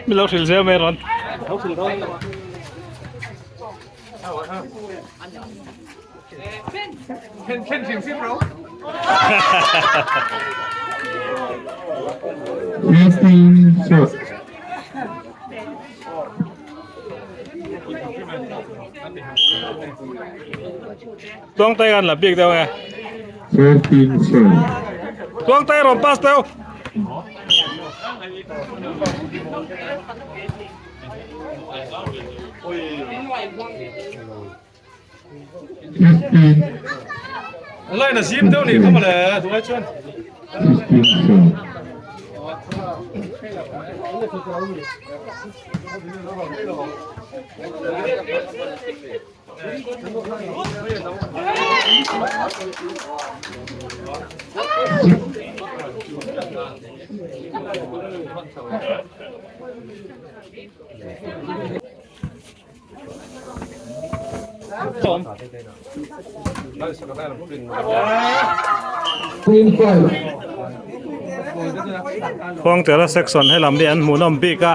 Min lo hrilh zel mai rawn. Tuangtai kan la bik deuh nge. Tuangtai rawn pass deuh. Line a zim deuh nih kha mawle tungai chuan. Khuangtela section helam hi an hmuhnawm bik a.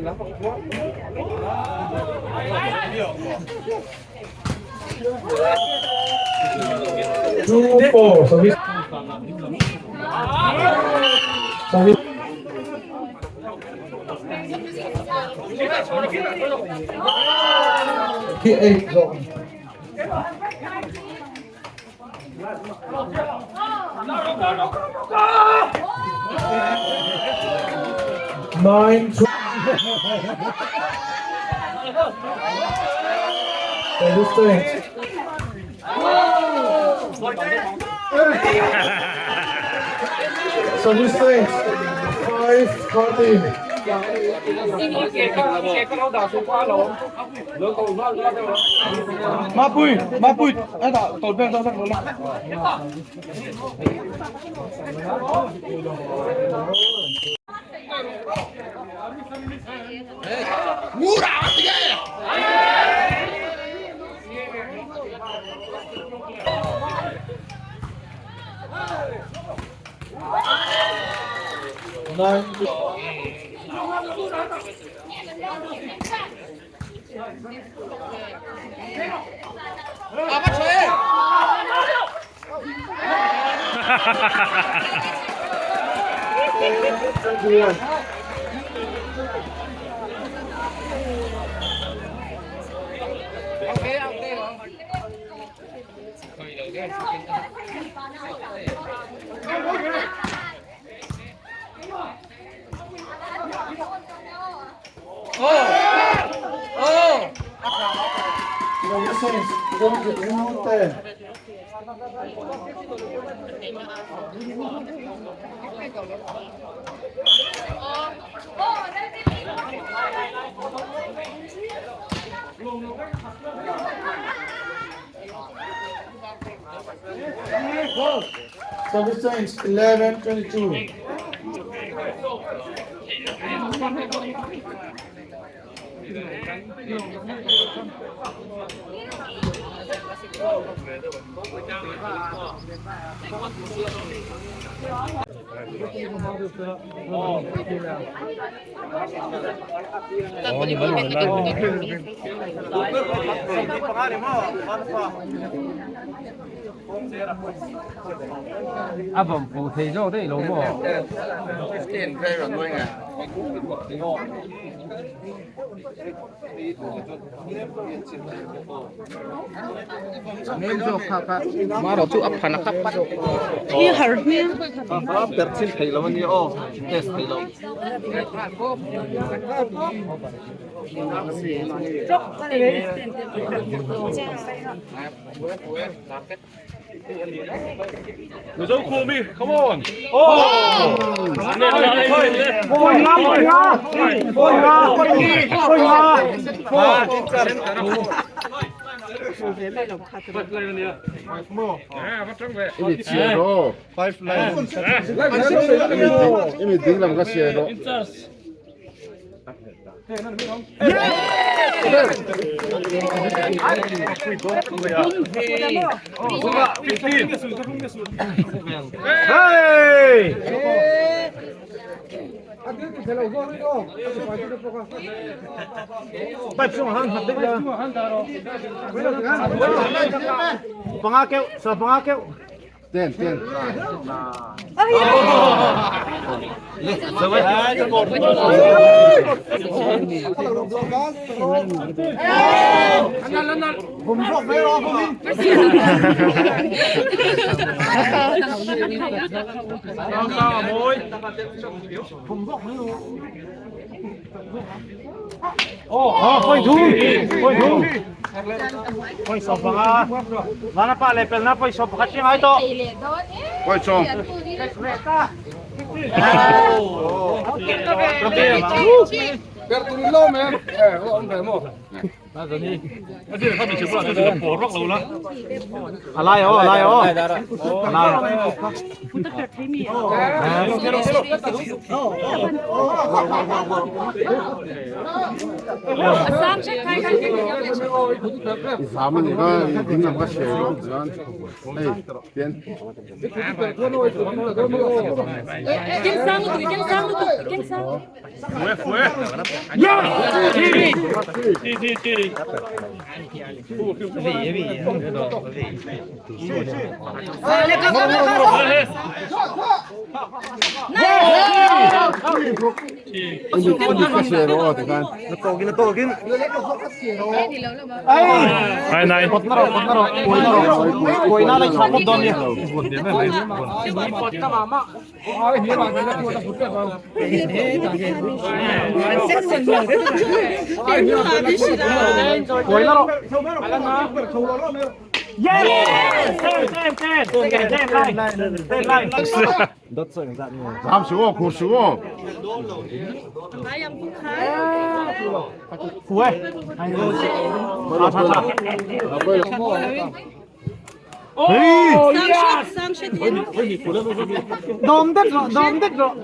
2-4 service. Service. 8 zawk. 9 Service change. Service change. 5-13. Mapui, Mapui, tawlh vel dawn vek lo la. 9. Service change 11-22. A vawm fu thei zawk daih lo maw? Mizo Khumi, come on! Oh! Imi ding lam ka siai rawh. Ten, ten. Poi chong. Alai o, alai o. Alai. I zam a nih kha i ding lam kha hriai rawh chuan hei ten. Nai nai. Zam suh aw, khur suh aw. Dom det rawh, dom det rawh.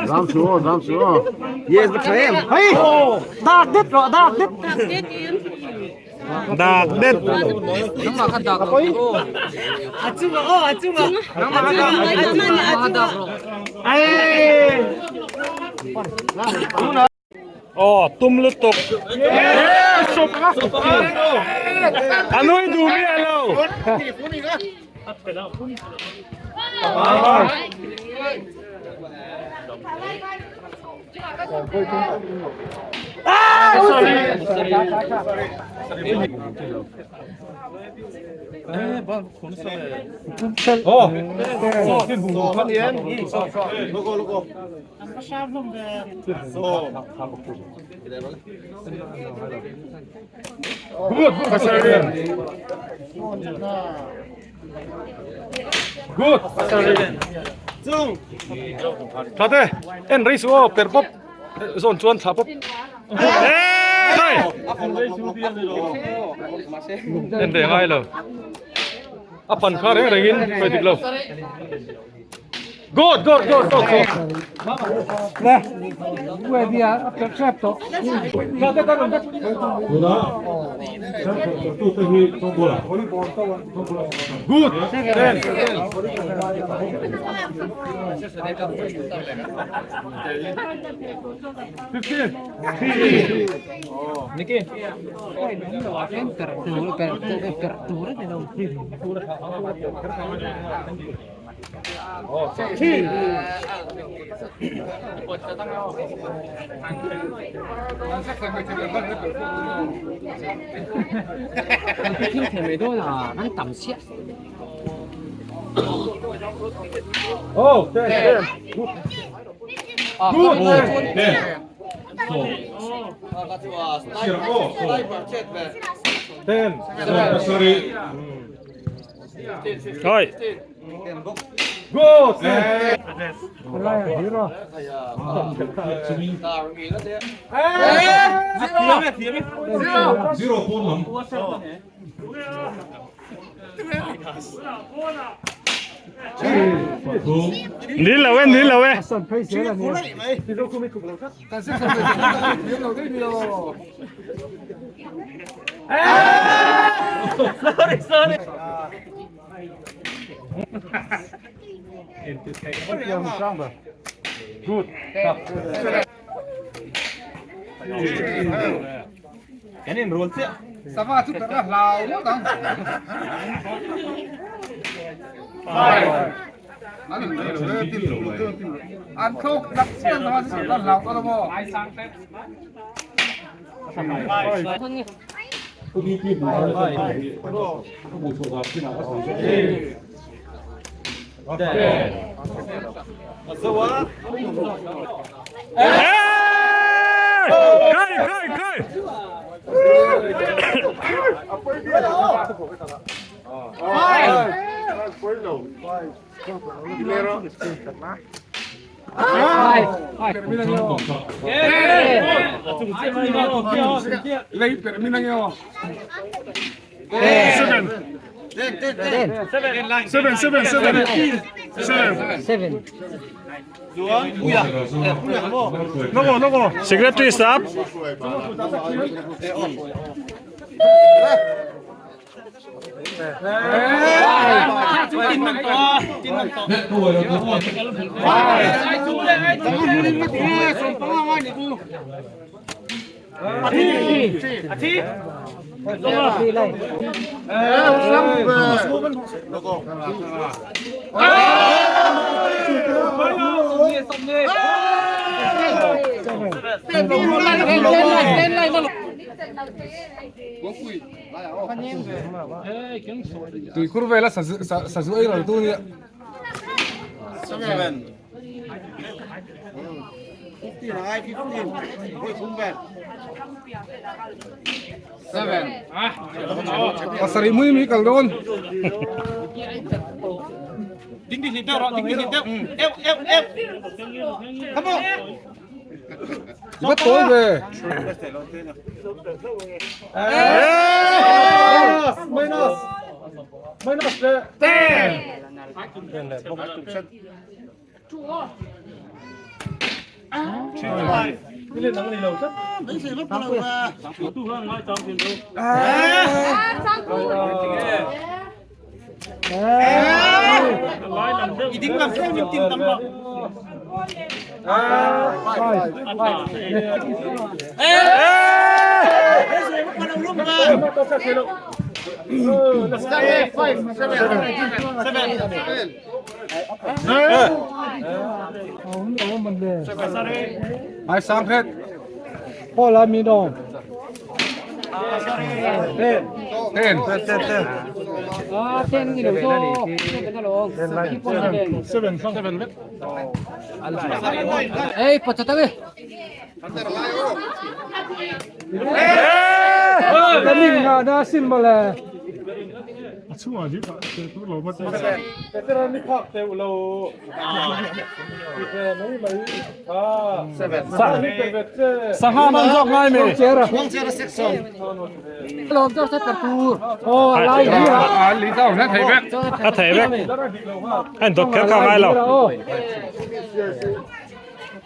Zam suh aw, zam suh aw. Hei, dak det rawh, dak det. Dak det. Ei. Oh, tum lutuk. A nui duh miah lo. Good. Tha te, en rei suh aw, per pawp zawn chuan thla pawp. Eeii! En ve ngai lo. A pan kha reng rengin sawi dik lo. Good, good, good, good, good. Good. Ten. 15. Oh, ten. Ten. Good. Ten. Ten. Sorry. Oi. Good. Ten. Nil lo e, nil lo e. Kai, kai, kai. Seven. Seven, seven, seven. Seven. Seven. Logo, logo. Secretary sap. Tui khur vela sazu ei ral tu nia. Pasarih mui mi kal dawn. Bắt tối về. Minus. Minus le. Ten. Ile nang ni lo tlat. Ai sang hết. Paul mi dong. Ten. Ah, ten ni lo so. Ten ka lo. Seven, seven vek. Ê, bật chặt đi. Ka ning nga na sin male. A chungah hi ka tu lo ma che. Veteran ni phak te lo. Mai mai. Ah. Seven. Sa ni pe vet che. Sangha man zawk ngai mi. Lom cho sát tur. Oh, lai hi a. À, lý tao nó thấy vek. A thei vek. Anh dot kher kha ngai lo.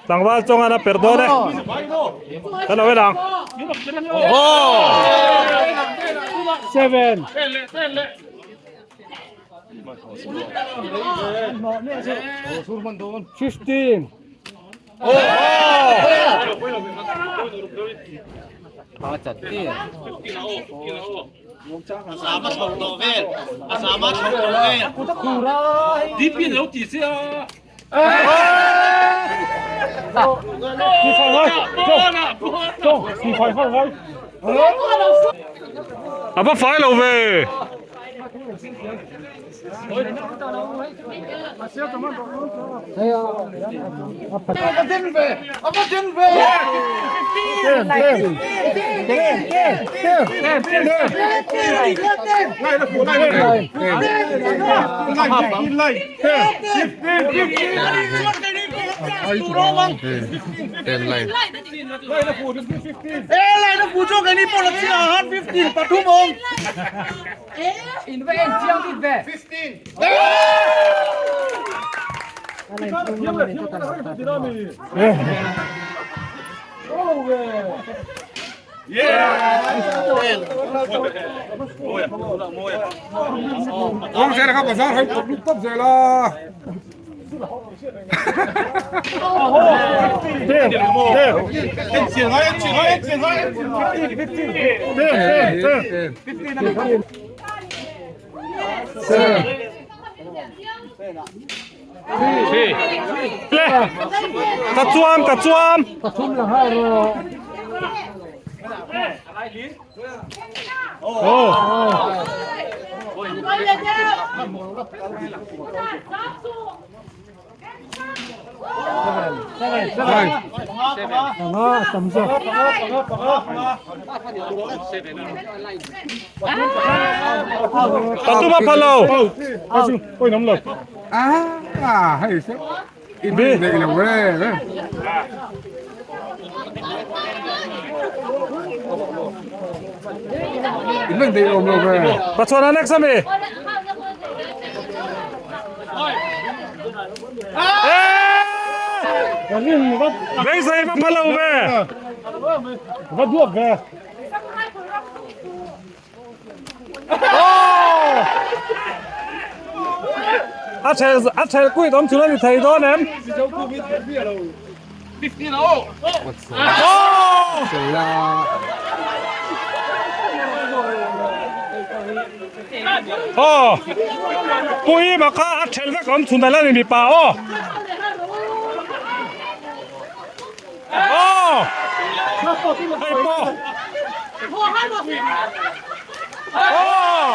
Tlangval chunga na per dawn e. Kan lo elang. Oh! Seven. 15. À chặt đi. A va fai lo ve. Ten line. In về chiang đi về. Ông sẽ là các bà giáo hay tập lúc tập rồi là. Ten. Ten. Ten, ten. Le. Ka chuam ka chuam. Pathum lang hai ro. Oh. Panga tam zo. Pathum a phalo. Oi nam lo. À, hay sao? In nei lo ve ve. In nei nei awm lo ve. Pachuan a next ami. Beisei va phalo ve. Va duak ve. A thel a thel kuit awm thil a ni thei dawn em? Aw Pui ma kha a thel vek awm chhun ala ni mipa aw. Aw hei pawh aw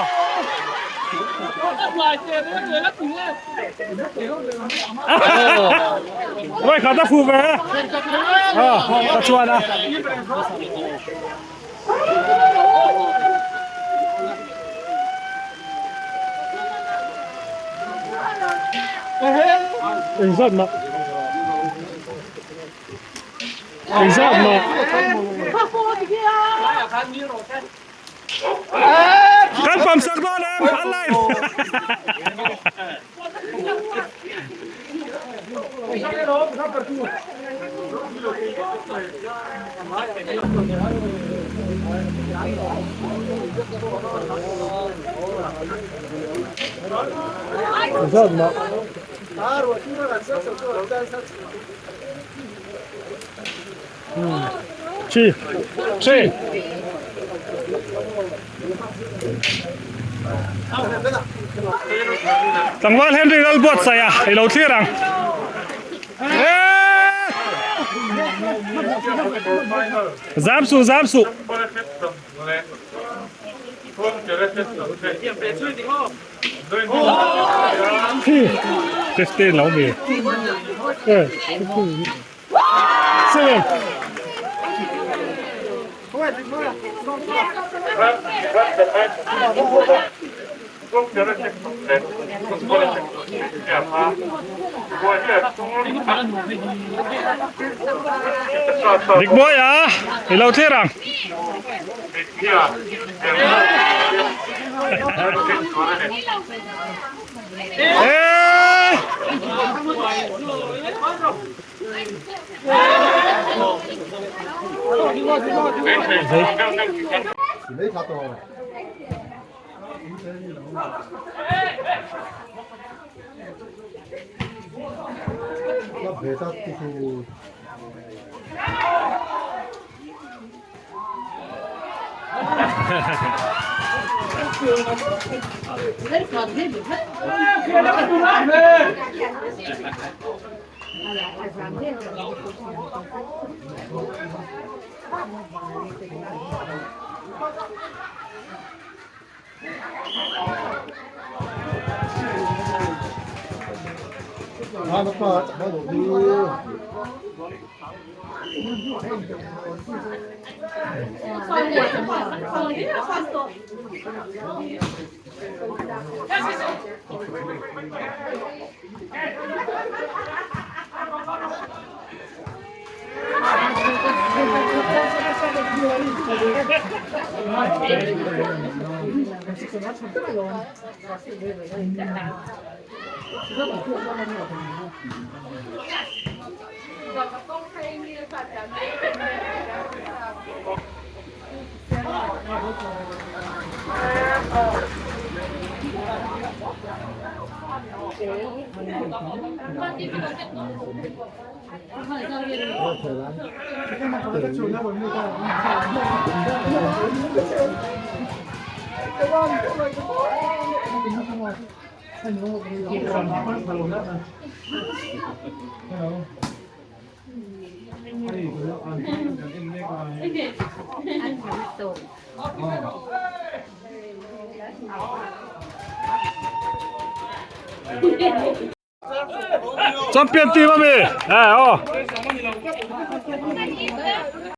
Oi khat a fu ve ka chuan a. Engzat mah Engzat mah Kan pam sak dawn em a live. Engzat mah Chi Chi Tlangval Henry lal buatsaih a i lo thlir ang. Zam suh zam suh. 15 lo mi. 7. Dik mawi a, i lo thlir ang. Champion team ami. Eh oh.